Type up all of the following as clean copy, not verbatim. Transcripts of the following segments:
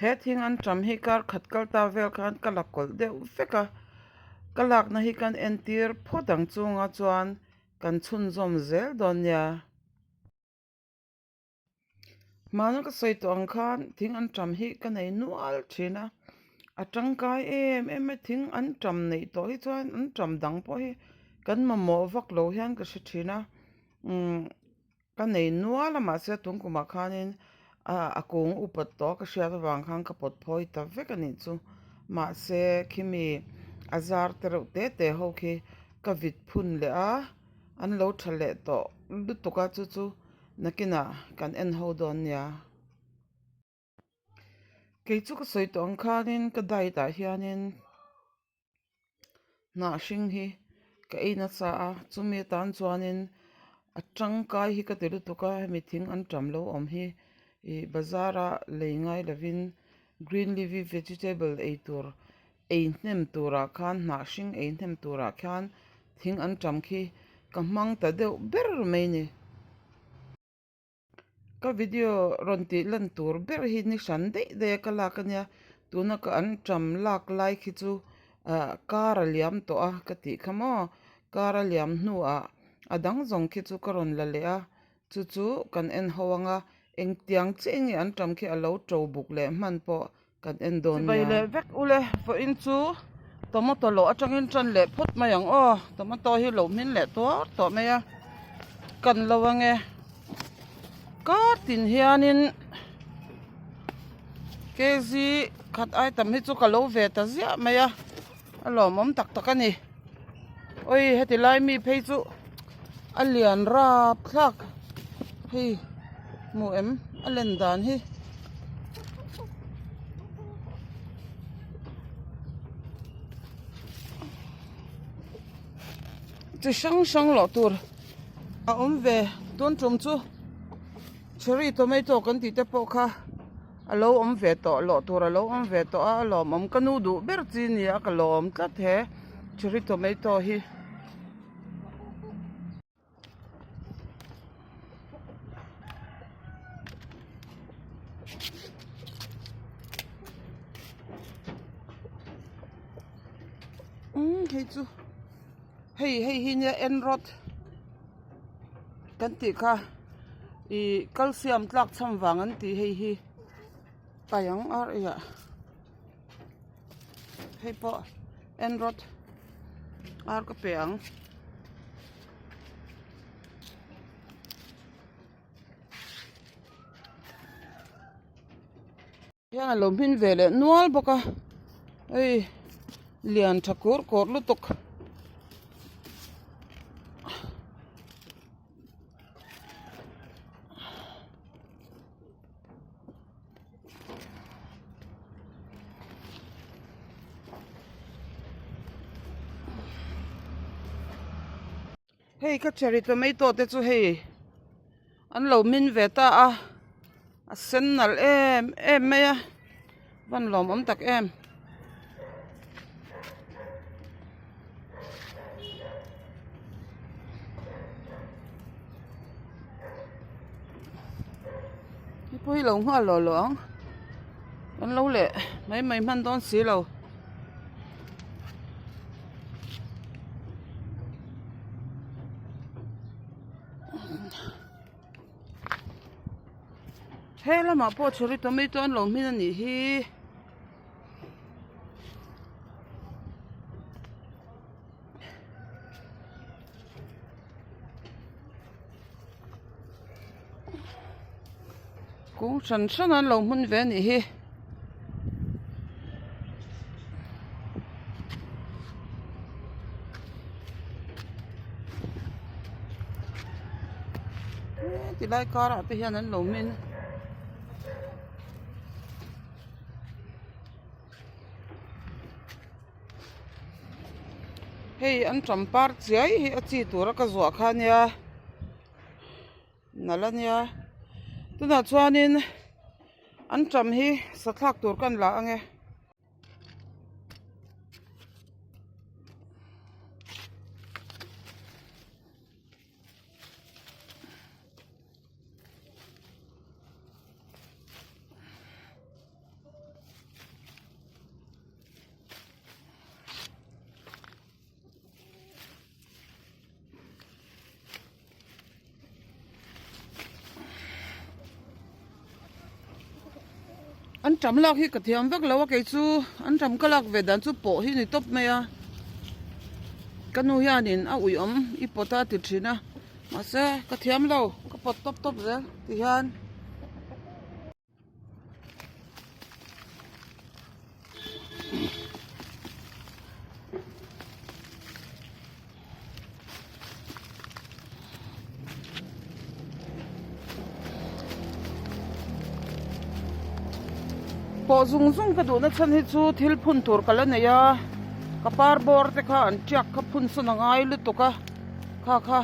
He thing anṭam hi kar khat kal ta vel khan ka la kawlh deuh vek a, ka lakna hi kan entir phawt ang chunga chuan kan chhunzawm zel dawn nia. Hmana ka sawi tawh ang khan thing anṭam hi ka nei nual thin a, a tangkai em em a, thing anṭam neih tawh hi chuan anṭam dang pawh hi kan mamawh vak lo hian ka hre thin a, umm. Ka nei nual a mahse tun kumah khanin a kung upat tawh ka hriat avang khan ka pawt phawi ta vek a nih chu. Mahse khimi a zar te reuh te te ho khi ka vit phun leh a, an lo tha leh tawh lutuk a chu chu nakinah kan en ho dawn nia. Kei chu ka sawi tawh ang khanin ka diet ah hianin hnah hring hi ka ei nasa a chumi atan chuanin a tangkai hi ka ti lutuk a hemi thing an tam lo awm hi ih bazar a lei ngai lovin green leafy vegetable ei tur ei hnem turah khan hnah hring ei hnem turah khian thing an tam khi ka hmang ta deuh ber mai a ni. Ka video rawn tih lan tur ber hi ni hran daih daih a ka lak a nia tuna ka an ṭam lak lai khi chu ah car a liam tawh a ka tih kha maw car a liam hnuah a dang zawng khi chu ka rawn la leh a chu chu kan en ho ang a engtiang chiah nge an ṭam khi a lo ṭo buk leh hman pawh Kan en dawn nia. Chibai leh vek ule vawiin chu tomato loh atangin tan leh phawt mai ang aw tomato hi lo hmin leh tuar tawh mai a kan lo ange kar tin hianin kg khat item hi chu ka lo ve ta ziah mai a a lawmawm tak tak a ni awi heti lai mi phei chu a lian rap thlak hei hmuh em a len dan hi. Chi hrang hrang loh tur a awm ve tun tum chu cherry tomato kan tih te pawh kha a lo awm ve tawh loh tur a lo awm ve tawh a a lawmawm ka nu duh ber chi a ni a ka lawm tlat he cherry tomato hi. Umm hei chu hei hei hi nia en rawt kan tih kha ih calcium tlak chhan vang an tih hei hi tai ang ar eiah hei pawh en rawt ar ka pe ang. Hian a lo hmin ve leh nual bawk a hei lian tha kur kur lutuk. Hei ka cherry tomato te chu hei an lo min ve ta a a sen nalh em em mai a van lawmawm tak em. Hei pawh hi lo nghal lawh lawh ang an lo leh mai mai hman dawn si lo. He lamah pawh chhuri tomato an lo hmin a nih hi. Kung hran hran an lo hmun ve a nih hi. Tilai karah te hian an lo hmin. Hei an ṭam par chiai hi a chi tura ka zuah kha ania nalh ania tunah chuanin an ṭam hi sathlak tur ka la ang e. Anṭam lak hi ka thiam vek lo a kei chu anṭam ka lak ve dan chu pawh hi ni tawp mai a ka nu hianin a ui awm i pawt a ti thin a mahse ka thiam lo ka pawt tawp tawp zel ti hian. Pawh zung zung ka duhna chhan hi chu thil phun tur ka la nei a ka par bawr te kha an tiak kha phun sawn a ngai lutuk a kha kha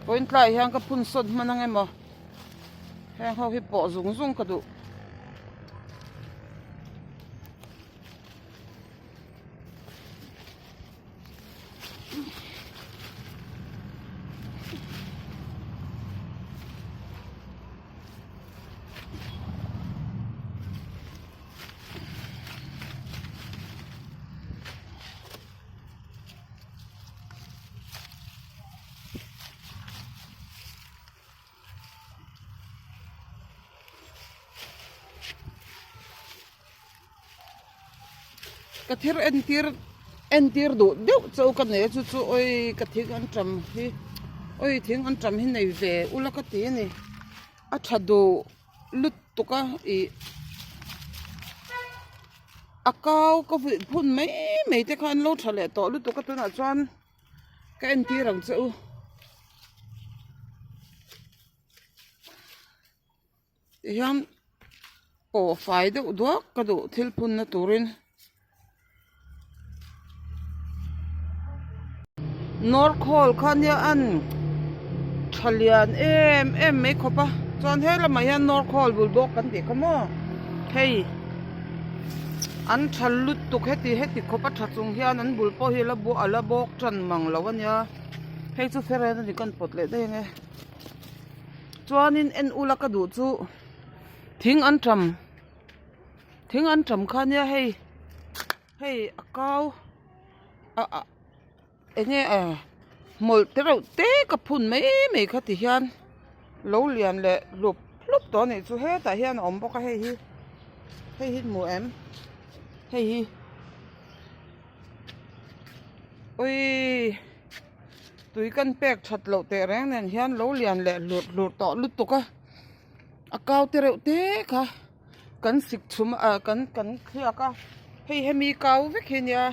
point tlaiah hian ka phun sawn hman ang emaw heng ho hi pawh zung zung ka duh. Ka thil entir entir duh deuh chauh ka nei a chu chu awi ka thing an tam hi awi thing an tam hi nei ve ula ka ti a ni a tha duh lutuk a ih a kau ka vui phun mai mai te kha an lo tha leh tawh lutuk a tunah chuan ka entir ang che u. Tihian pawh fai deuh duak ka duh thil phunna turin north hall kha nia an tha lian em em mai khawp a chuan he lamah hian north hall bul bawk kan tih kha maw hei an tha lutuk heti heti khawp a tha chung hian an bul pawh hi a la bawk tan mang lo a nia hei chu feren a ni kan pawt leh daih ang e. Chuanin en ula ka duh chu thing an tam thing an tam kha nia hei hei a kau a ah eng nge ah hmawlh te reuh te ka phun mai mai kha ti hian lo lian leh hlup hlup tawh a nih chu hetah hian a awm bawk a hei hi hei hi hmu em hei hi awii. Tui kan pek that loh teh reng nen hian lo lian leh hlurh hlurh tawh lutuk a a kau te reuh te kha kan sik chhum ah kan kan thliak a hei hemi kau vek hi nia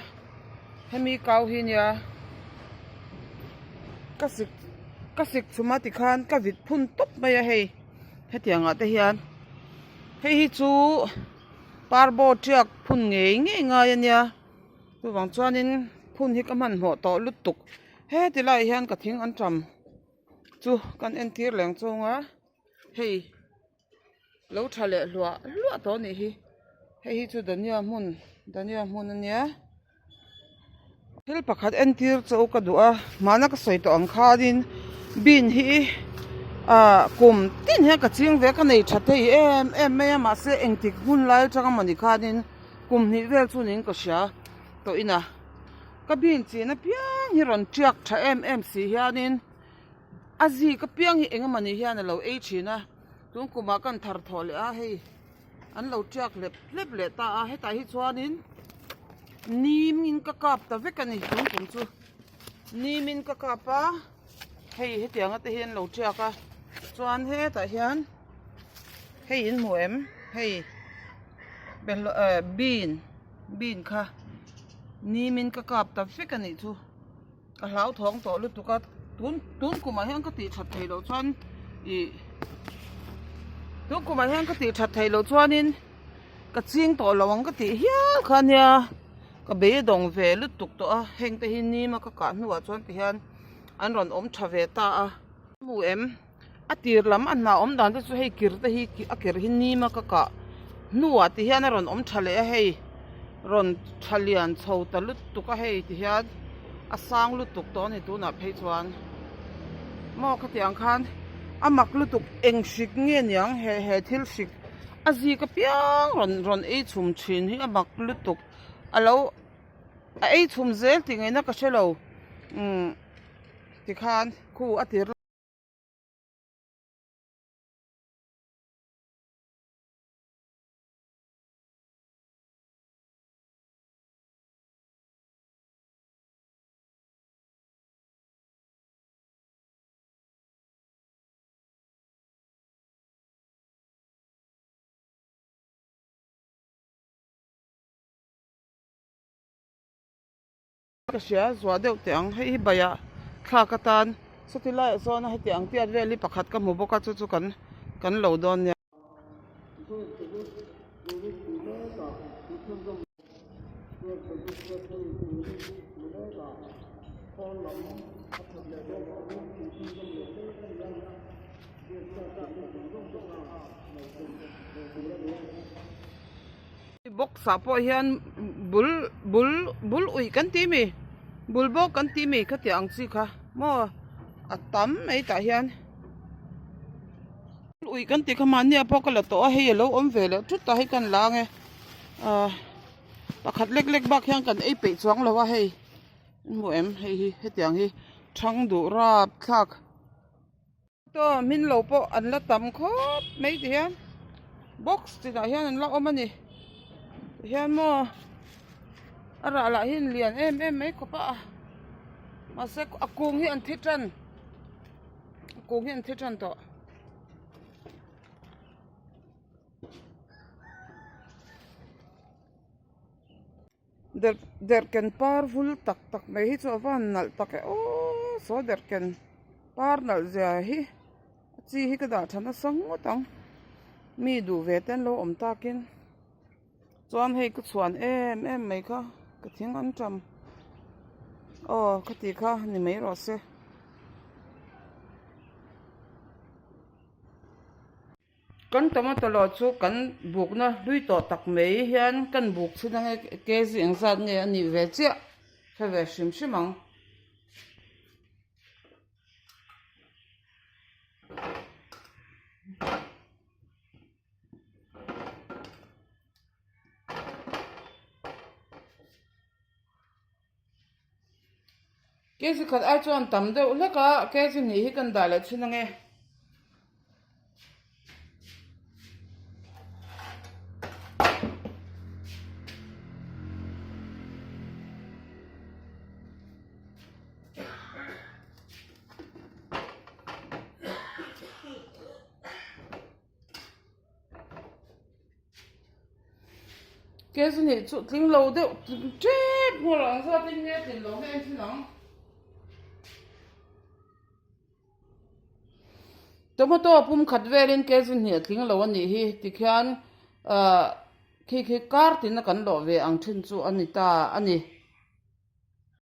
hemi kau hi nia ka sik ka sik chhum a tikhan ka vit phun tawp mai a hei hetiang ah te hian hei hi chu parbaw tiak phun ngei ngei ngai a nia. Chuvang chuanin phun hi ka hmanhmawh tawh lutuk heti laiah hian ka thing an tam chu kan entir leng chung a hei lo tha leh hluah hluah tawh a nih hi hei hi chu dania hmun dania hmun a nia thil pakhat entir chu ka duh a mahna ka sawi tawh ang khanin bean hi ah kum tin hian ka ching ve a ka nei tha thei em em mai a mahse engtik hun lai atanga mawni khanin. Kum hnih vel chu niin ka hria tawh in a ka bean chin apiang hi rawn tiak tha em em si hianin a zik apiang hi eng emawni hian a lo ei thin a tun kumah kan thar thawh leh a hei an lo tiak hlep hlep leh ta a hetah hi chuanin nim in ka kap ta vek a ni tun kum chu nim in ka kap a hei hetiang te hi an lo tiak a chuan hetah hian hei in hmu em hei. Bean bean kha nimin ka kap ta vek a nih chu ka hlauthawng tawh lutuk a tun tun kumah hian ka tih that theih loh chuan ih tun kumah hian ka tih that theih loh chuanin ka ching tawh lo ang ka tih hial kha ania ka beidawng ve lutuk tawh a heng te hi nima ka kah hnuah chuan ti hian an rawn awm tha ve ta a hmu em. A tir lam a hna awm dan te chu hei kir te hi a kir hi nim a ka kah hnuah ti hian a rawn awm tha leh a hei rawn tha lian chho ta lutuk a hei ti hian a sang lutuk tawh a ni tunah phei chuan maw khatiang khan a mak lutuk eng hrik nge niang he he thil hrik a zik apiang rawn rawn ei chhum thin hi a mak lutuk a lo a ei chhum zel tih ngaihna ka hrelo umm tikhan khu a tir. Ka hria zuah deuh teh ang hei hi baiah thlak atan sawti laiah sawn a heti ang tiat vel hi pakhat ka hmu bawk a chu chu kan kan lo dawn nia. Box ah pawh hian bul bul bul uih kan ti mi bul bawk kan ti mi kha tih ang chi kha maw a tam mai tah hian bul uih kan tih kha mahni ah pawh ka la tawh a hei alo awm ve leh thut a hei kan la ang e ah pakhat lek lek bak hian kan ei peih chuang lo a hei hmu em hei hi hetiang hi thang duh rap thlak. Aw hmin lo pawh an la tam khawp mai ti hian box tinah hian an la awm a ni ti hian maw a rah lah hi lian em em mai khawp a mahse a kung hi an thi tan a kung hi an thi tan tawh. Derhken par vul tak tak mai hi chu a van nalh tak e aw saw derhken par nalh zia hi a chi hi ka dah tha nasa ngawt ang mi duh ve te an lo awm takin chuan hei ka chhuan em em mai kha ka thing an tam aw ka tih kha ni mai rawh se. Kan tomato lo chu kan bukna hlui tawh tak mai hian kan buk chhun ang e kg engzat nge a nih ve chiah hre ve hrim hrim ang. Kg khat ai chuan tam deuh hlek a kg hnih hi kan dah leh thin ange. Kg hnih chu tling lo deuh tep hmuh loh ang zawt in nge tlin lo nge en thin ang. Tomato pum khat velin kg hnih a tling lo a nih hi tikhian ahh khi khi kar tina kan lawh ve ang thin chu a ni ta a ni.